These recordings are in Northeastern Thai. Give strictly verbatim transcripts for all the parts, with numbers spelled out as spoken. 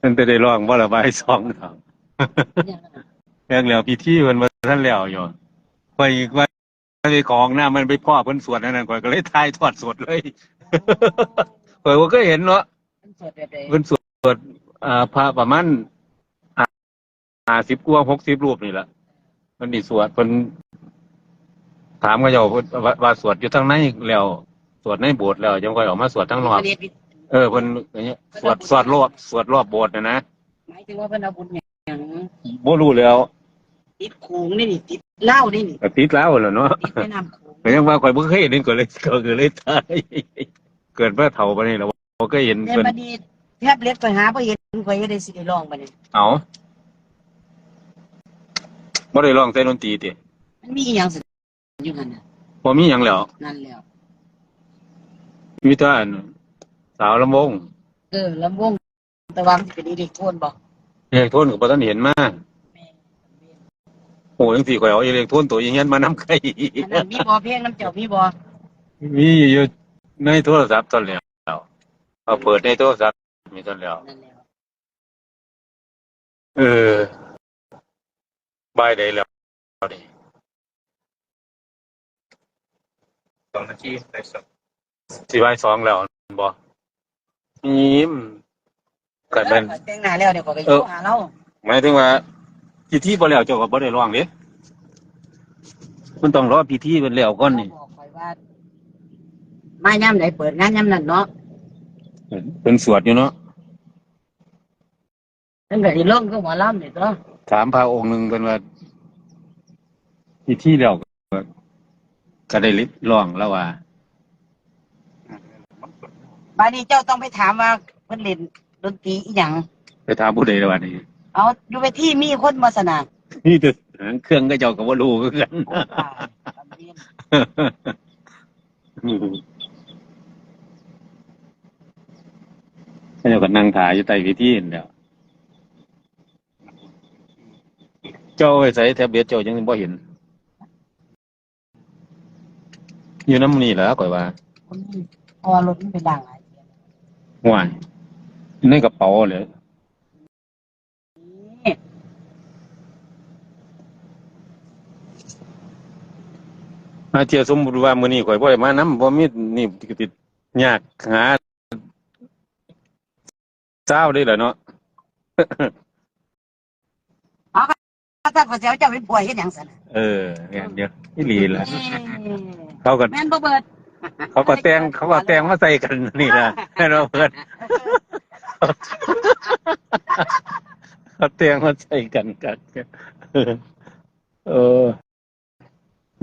มันจะได้ร้องบ่ละบ่ายสองเนาะ ยังแล้วพิธีเพิ่นบ่ทันแล้วอยู่ ข้อยว่าไปเข้าห้องน้ำ มันไปพ้อเพิ่นสวดอันนั้น ข้อยก็เลยถ่ายทอดสดเลย ข้อยบ่เคยเห็นเนาะ เพิ่นสวดแบบใด เพิ่นสวด อ่า พระประมาณ ห้าสิบกว่า หกสิบรูปนี่แหละ เพิ่นสิสวด เพิ่นถามเขาเจ้า เพิ่นว่า ว่าสวดอยู่ทางในแล้ว สวดในโบสถ์แล้ว จั่งค่อยออกมาสวดทางนอก เพิ่นเฮ็ดพิธี เออ เพิ่นอย่างเงี้ย เพิ่น สวด เอาบุญ สวดรอบ สวดรอบโบสถ์น่ะนะ หมายถึงว่าเพิ่นเอาบุญหยัง บ่รู้แล้ว ติดโขงนี่นี่ ติดลาวนี่นี่ ก็ติดลาวแหละเนาะ ติดแม่น้ำโขง ก็ยังว่าข้อยบ่เคยเห็น ก็เลย ก็เลยถ่าย เกิดมาเฒ่าปานนี้แล้ว บ่เคยเห็น แต่ เพิ่น บัดนี้แท็บเล็ตข้อยหาบ่เห็น ข้อยเฮ็ดได้สิได้ร้องบัดนี้ เอ้า บ่ได้ร้องใส่ดนตรีติ มันมีอีหยังสิอยู่หั่นน่ะ บ่มีหยังแล้ว นั่นแล้ว มีแต่อันสาวลำวง เออ ลำวง แต่ว่ามันสิเป็นอิเล็กโทรนบ่ อิเล็กโทรนก็บ่ทันเห็นมา แม่น โอ้ จั่งซี้ข้อยเอาอิเล็กโทรนตัวอยู่เฮือนมานำไกล อันนั้นมีบ่ เพลงนำเจ้ามีบ่ มีอยู่ในโทรศัพท์ตอนแล้ว เอาเปิดในโทรศัพท์มีตอนแล้ว นั่นแหละ เออ บ่ายใดแล้วนี่ สองนาที บ่ายสอง สิบ่ายสองแล้วบ่ อืม ก็แม่น แต่งหน้าแล้วเดี๋ยวข้อยก็ เออ โทรหาลาว หมายถึงว่า พิธีบ่แล้วเจ้าก็บ่ได้ร้องเด้ มันต้องรอพิธีเพิ่นแล้วก่อนนี่ ลาวบอกข้อยว่า มายามใดเปิดงานยามนั้นเนาะ เพิ่นสวดอยู่เนาะ มันก็สิลงคือหมอลำนี่ตั๊ว ถามพระองค์หนึ่งเพิ่นว่า พิธีแล้วก็ ก็ได้ร้องแล้วว่า บัดนี้เจ้าต้องไปถามว่าเพิ่นเล่นดนตรีอีหยัง ไปถามผู้ใดล่ะบัดนี้ เอา อยู่เวทีมีคนบ่ซั่นน่ะ มีแต่หางเครื่อง เขาเจ้าก็บ่รู้คือกัน โอ้ ตาย ตายเวียน เขาเจ้าก็นั่งถ่ายอยู่ใต้เวทีนั่นแหล้ว เจ้าไปใส่แท็บเล็ตเจ้ายังบ่เห็น อยู่นำนี่แหละข้อยว่า เพราะว่ารถมันไปล้างหลายเทื่อ ห่วย ในกระเป๋าเลย นี่ อาเทียสมมุติว่ามื้อนี้ข้อยบ่ได้มานำ บ่มีนี่ก็สิยากหา เช้าได้แหละเนาะ เอาค่ะ ถ้าข้อยสิเอาเจ้าเป็นผัวเฮ็ดหยังซั่นน่ะ เออ แม่นเด้อ อีหลีล่ะ เอ้ย เขาก็ แม่นบ่เบิด เขาก็แต่ง เขาก็แต่งมาใส่กันนี่ล่ะ แม่นบ่เบิด เขาแต่งมาใส่กันคัก เออ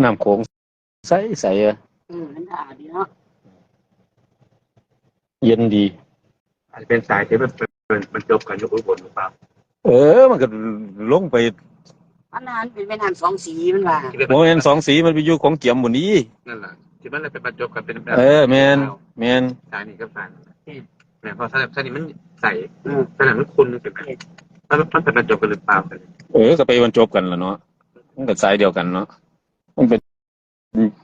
น้ำโขงใสๆ อะ เออ มันสะอาดดีเนาะ เย็นดี อาจจะเป็นสายที่มันเป็น มันจบกันอยู่อุบลหรือเปล่า เออ มันก็ลงไป อันนั้นเป็นแม่น้ำสองสีมันว่า บ่แม่นสองสี มันไปอยู่ของเกียมบุ่นนี้ นั่นล่ะ ที่มันเลยเป็นบรรจบกันเป็นแบบ เออ แม่น แม่น สายนี้กับสายนี้ แม่น เพราะสาย สายนี้มันใส อืม สายนั้นมันขุ่นจังซี้ มัน มันเป็นบรรจบกันหรือเปล่า เออ ก็ไปบรรจบกันล่ะเนาะ มันก็สายเดียวกันเนาะ มันเป็น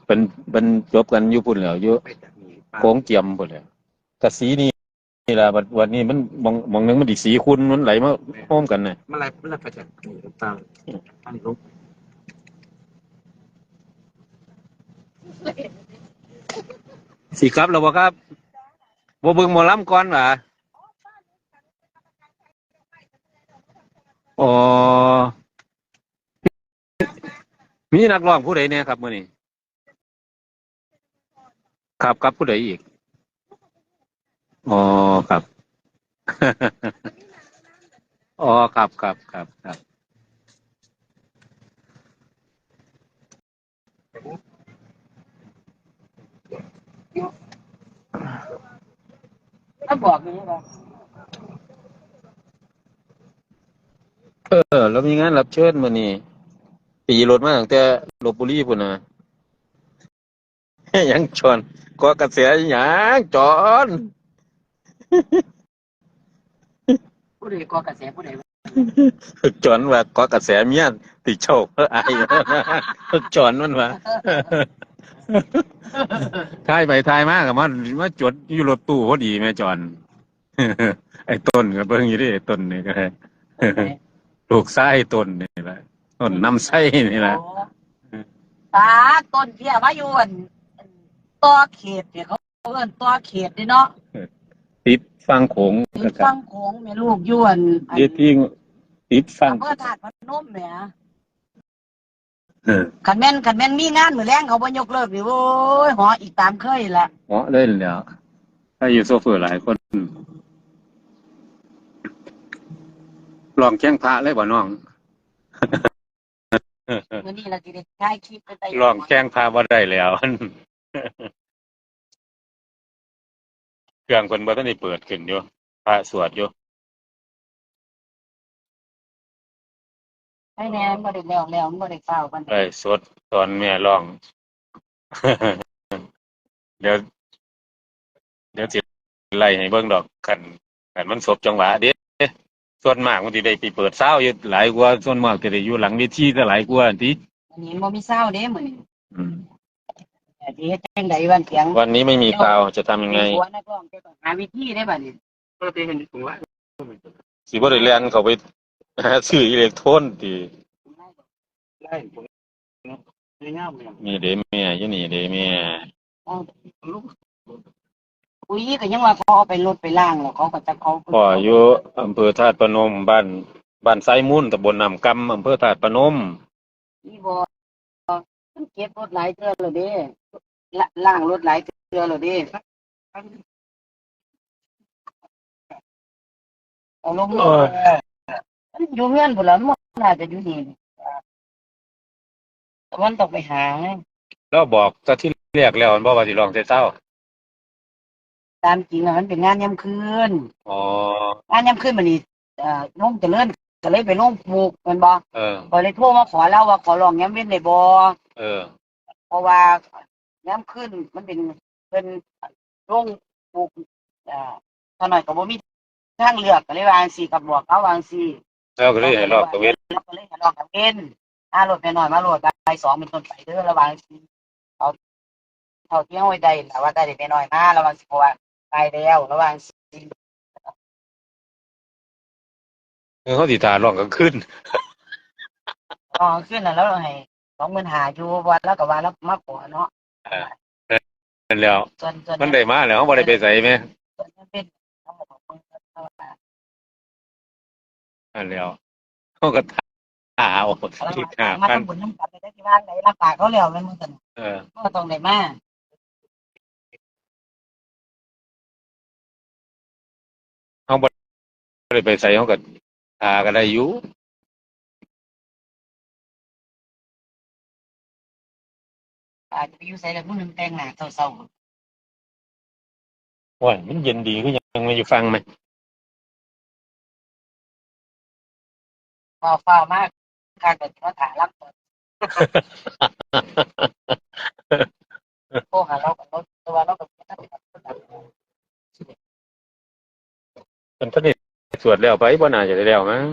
เป็น เป็นจบกันอยู่พุ้นแหล้ว อยู่ ไม่จะมี โขงเจียมพุ้นแหล้ว กะสีนี่ นี่ล่ะ บัด บัดนี้มัน หม่อง หม่องหนึ่งมันสิสีขุ่น มันไหลมา แม่น โฮมกันน่ะ มันไหล มันไหลไปจากนี่หรือเปล่า อันนี้ลง สิกลับแล้วบ่ครับ บ่เบิ่งหมอลำก่อนหวา อ๋อ มีนักร้องผู้ใดแหน่ครับมื้อนี้ ครับ กับผู้ใดอีก อ๋อ ครับ อ๋อ ครับ ครับ ครับ ครับ ก็บอกอยู่ว่า เออ แล้วมีงานรับเชิญมื้อนี้ ตีรถมาตั้งแต่ลพบุรีพุ้นน่ะ ยังจอน เกาะกระแสอีหยังจอน ผู้ใดเกาะกระแสผู้ใด จอนว่าเกาะกระแสเมียติเจ้า อาย จอนมันว่า ถ่ายไปถ่ายมาก็มา มาจดอยู่รถตู้พอดีแม่จอน ไอ้ต้นก็เบิ่งอยู่เด้ ไอ้ต้นนี่ก็ได้ ลูกชายต้นนี่แหละ ต้นนำไส้นี่แหละ โอ้ ตาต้นเพียมาอยู่อันต่อเขตเนี่ย เขาเอิ้นต่อเขตนี่เนาะ ติดฝั่งโขง ติดฝั่งโขงแม่ลูกอยู่อันอัน เฮ็ดที่ติดฝั่ง อำเภอธาตุพนมแหม เออ คันแม่น คันแม่นมีงานมื้อแลงเขาบ่ยกเลิกนี่ โอ้ย เหาะอีกตามเคยละ เหาะเลยแหล้ว ถ้าอยู่โซเฟอร์หลายคน ร้องแข่งพระเลยบ่น้อง มื้อนี้ล่ะสิได้ถ่ายคลิปไปใส่ ร้องแข่งพระบ่ได้แล้ว เครื่องเพิ่นบ่ทันได้เปิดขึ้นอยู่ พระสวดอยู่ ให้แน่ บ่ได้แล้ว แล้ว บ่ได้ฟ้าวกัน ไลฟ์สดตอนแม่ร้อง เดี๋ยว เดี๋ยวสิไล่ให้เบิ่งดอก คัน คันมันสบจังหวะเด้ ส่วนมากมันสิได้ไปเปิดซาวด์อยู่หลายกว่า ส่วนมากจะได้อยู่หลังเวทีซะหลายกว่าติ อันนี้บ่มีซาวด์เด้มื้อนี้ อืม แต่สิเฮ็ดจังใด๋วันเสียง วันนี้ไม่มีซาวด์ จะทำยังไง หัวนักร้องจะต้องหาวิธีได้บัดนี้ สิบ่ได้แล่นเข้าไปหาซื้ออิเล็กโทรนติ นี่เด้แม่ อยู่นี่เด้แม่ อุ้ย ก็ยังว่าเขาเอาไปลดไปล้างแล้ว เขาก็จะเขา พ่ออยู่อำเภอธาตุพนม บ้าน บ้านทรายมูล ตำบลน้ำกำ อำเภอธาตุพนม นี่บ่ มันเก็บรถหลายเทื่อแล้วเด้ ละ ล้างรถหลายเทื่อแล้วเด้ เอาลง เออ มันอยู่เฮือนพุ่นล่ะ มันน่าจะอยู่นี่ แต่มันต้องไปหาไง เราบอกแต่ที่แรกแล้ว มันบอกว่าสิร้องแต่เช้า ตามจริงอะมันเป็นงานยามคืน อ๋อ งานยามคืนบัดนี้ เอ่อ วงเจริญก็เลยไปลงปลูก แม่นบ่ เออ ข้อยเลยโทรมาขอลาวว่าขอร้องยามเว็นได้บ่ เออ เพราะว่ายามคืนมันเป็น เพิ่นลงปลูก เอ่อ ข้าน้อยก็บ่มีทางเลือก ก็เลยว่าจั่งซี้ ก็บอกเขาว่าจั่งซี้ เราก็เลยให้ร้องกลางเว็น เราก็เลยให้ร้องกลางเว็น มารถแม่น้อยมาโลด บ่ายสองเป็นต้นไปเด้อ ระหว่างสิ เอา เท่าที่เฮาได้ล่ะ ว่าแต่แม่น้อยมา ระหว่างสิ เพราะว่าบ่ายแล้ว ระหว่างสิ เออ เขาสิถ่าร้องกลางคืน ร้องกลางคืนน่ะ แล้วให้สองหมื่นห้าอยู่ ว่าแล้วก็ว่าแล้วมาขอเนาะ นั่นแหล้ว ส่วน ส่วน มันได้มาแล้ว เขาบ่ได้ไปไสแม่ ส่วนมันเป็น นั่นแหล้ว เขาก็ถ่าเอา เขา อีก มา ห้า มา พัน ทำบุญนำกันได้ที่บ้านไหนรับปากเขาแล้วแม่นบ่ซั่น เออ เขาก็ต้องได้มา เขาบ่ได้ไปไส เขาก็ถ่าก็ได้อยู่ อาจจะไปอยู่ไสแล้วผู้หนึ่งแต่งหน้าเศร้า โอ้ย มันเย็นดีคือหยัง มาอยู่ฟังไหม ๆ ฟ้าวๆ มาก ข้าก็สิมาถ่ารับก่อน โทรหาเราก่อน เรา แต่ว่าเราก็ มันทันได้สวดแล้วไป บ่น่าจะได้แล้วมั้ง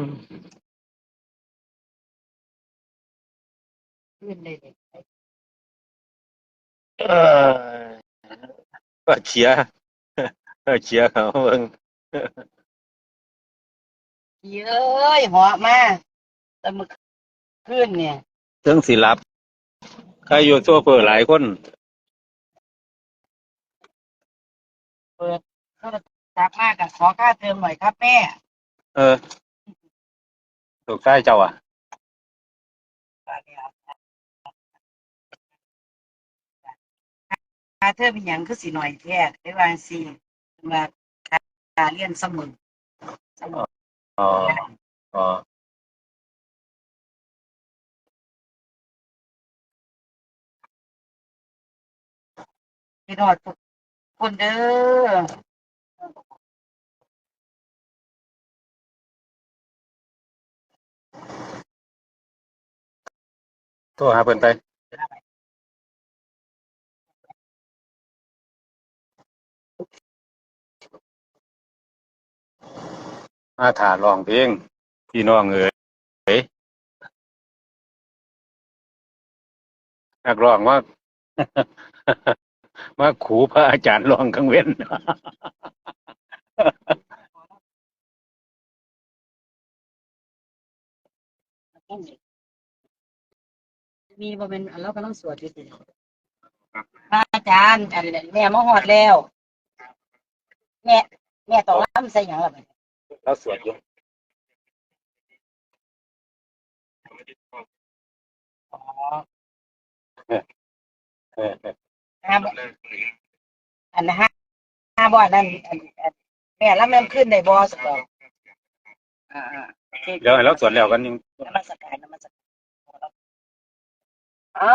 ขึ้นเลย เออ ก็เชียร์ ก็เชียร์เขาเบิ่ง เย้ย เหาะมาแต่มื้อคืนเนี่ย เทิงสิหลับ ใครอยู่โซเฟอร์หลายคน เปิดโทรศัพท์มาก็ขอค่าเทอมหน่อยครับแม่ เออ ลูกชายเจ้าอ่ะ ค่าเทอมเป็นหยังคือสิหน่อยแท้ ได้ว่าสิ ว่าค่าเรียนเสมอ อ๋อ อ๋อ พี่น้องทุกคนเด้อ โทรหาเพิ่นไป มาถ่าร้องเพลง พี่น้องเอ๋ย นักร้องมา มาขูพระอาจารย์ร้องกลางเว็น มีบ่แม่น อันเรากำลังสวดอยู่ติ พระอาจารย์ อันแม่มาฮอดแล้ว แม่ แม่ต้องลำใส่หยังล่ะบัดนี้ เราสวดอยู่ อ๋อ เออ เออ เออ ห้าบ่ อันห้า ห้าบ่ อันนั้น อัน อัน แม่ลำนำขึ้นได้บ่ สะดอก อ่าๆ โอเค เดี๋ยวให้เราสวดแล้วกันยัง นมัสการ นมัสการ เอ้า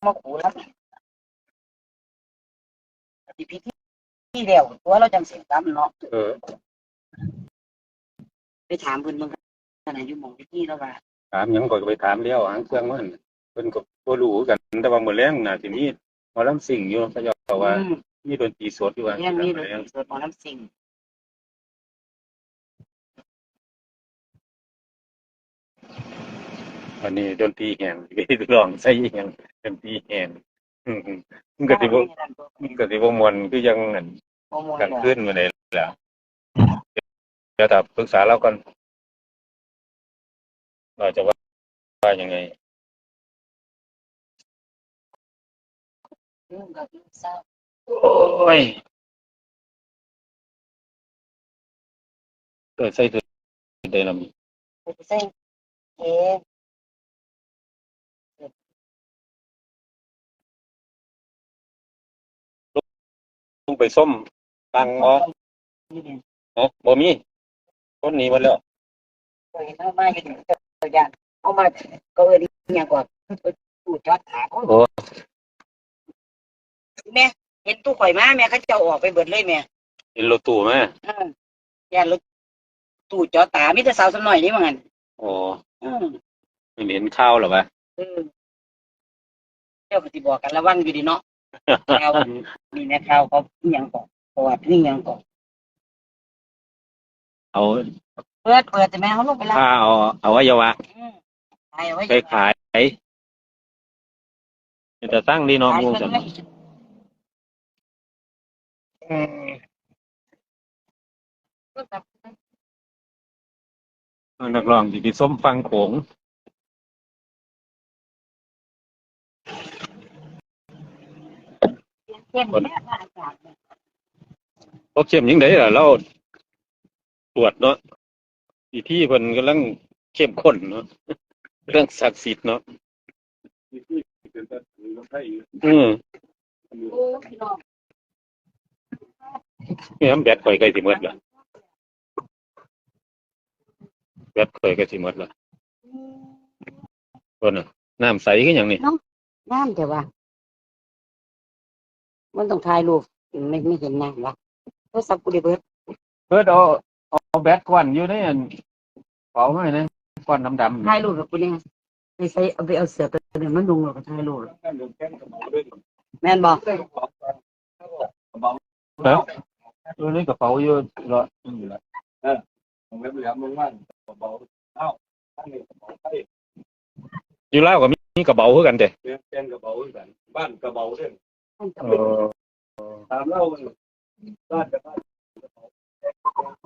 มาขูแล้ว สิพิธีแล้ว ตัวเราจังสิกลับเนาะ เออ ไปถามเพิ่นเบิ่งขนาดอยู่หม่องพิธีแล้วว่า ถามหยังก็ไปถามแล้ว หางเครื่องมัน เพิ่นก็บ่รู้คือกัน แต่ว่ามื้อแลงน่าสิมีหมอลำซิ่งอยู่ เขาเจ้าว่า อืม มีดนตรีสดอยู่ว่า ยังมีดนตรีสดหมอลำซิ่ง อันนี้ดนตรีแห้ง ไปร้องใส่อีหยัง ดนตรีแห้ง อืมๆ มันก็สิบ่ มันก็สิบ่ม่วนคือยังอัน บ่ม่วน กลางคืนมื้อใดล่ะ เดี๋ยวถ้าปรึกษาเราก่อน เราจะว่า ว่ายังไง อืม ก็คือเศร้า โอ้ย เกิดใส่ตัวใดลำ ใส่เอง ลงไปส้มตังเนาะ นี่เนี่ย ฮะ บ่มี คนหนีหมดแล้ว เคยเอามาอยู่ตัวอย่าง เอามา ก็เอิ้นอีหยังก่อน ตู้จอดถาม โอ้ แม่ เห็นตู้ข่อยมา แม่ เขาเจ้าออกไปเบิดเลยแม่ เห็นรถตู้มา เออ ย่านรถตู้จอดตา มีแต่สาวสำน้อยนี่ว่างั้น โอ้ อืม มันเห็นข่าวหรอวะ เออ เจ้าก็สิบอกกันระวังอยู่ดีเนาะ ข่าวอันนี้นะ ข่าวเขาอีหยังก่อน ประวัติอีหยังก่อน เอา เปิด เปิดแต่แม่เขาลงไปแล้ว ค่าเอาอวัยวะ อืม ขายเอาไว้ ไปขาย เป็นตาตั้งดีเนาะ ขาย หมู่ เพิ่น จัง เลย เออ นักร้องสิไปส้มฟังโขง เข้มแน่พระอาจารย์ บ่เข้มยังได๋ล่ะ เราตรวจเนาะ พิธีเพิ่นกำลังเข้มข้นเนาะ เรื่องศักดิ์สิทธิ์เนาะ อืม โอ้พี่น้อง เนี่ยแบตข่อยใกล้สิหมดละ แบตข่อยใกล้สิหมดละ อืม เพิ่นน่ะ น้ำใสคือหยังนี่ น้ำแต่ว่า มันต้องถ่ายรูป ไม่ ไม่เห็นหน้าวะ โทรศัพท์กูได้เบิด เพิ่นเอา เอาแบตก้อนอยู่ในอันเป๋ามาให้นะ ก้อนดำๆ ถ่ายรูปกับกูเนี่ย ไปใส่ เอาไปเอาเสื้อตัวนั้นมานุ่งแล้วก็ถ่ายรูป แม่นบ่ ฮะ อยู่ในกระเป๋าอยู่เหรอ ของแหลมๆลงว่างกระเป๋า เอ้าทั้งนี้กระเป๋าไทย อยู่ลาวก็มีกระเป๋าคือกันเด้ แม่นเป็นกระเป๋าคือกัน บ้านกระเป๋าเด้อ เออ ตามเล่าบ้านกระเป๋า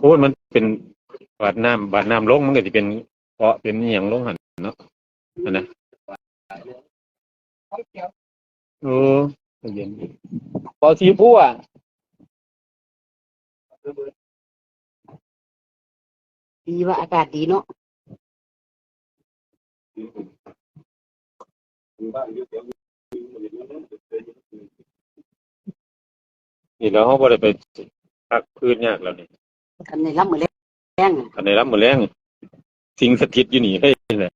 โอ้ย มันเป็นบาดน้ำ บาดน้ำลง มันก็สิเป็นเกาะเป็นอีหยังลงหั่นเนาะ นั่นนะ โอ้ เย็น เป๋าสีชมพูอ่ะ ดีว่าอากาศดีเนาะ นี่แล้วเราบ่ได้ไปพักพื้นยากแล้วนี่ คันในลำมื้อแลง อันในลำมื้อแลง สิ่งสถิตอยู่นี่เลยแหละ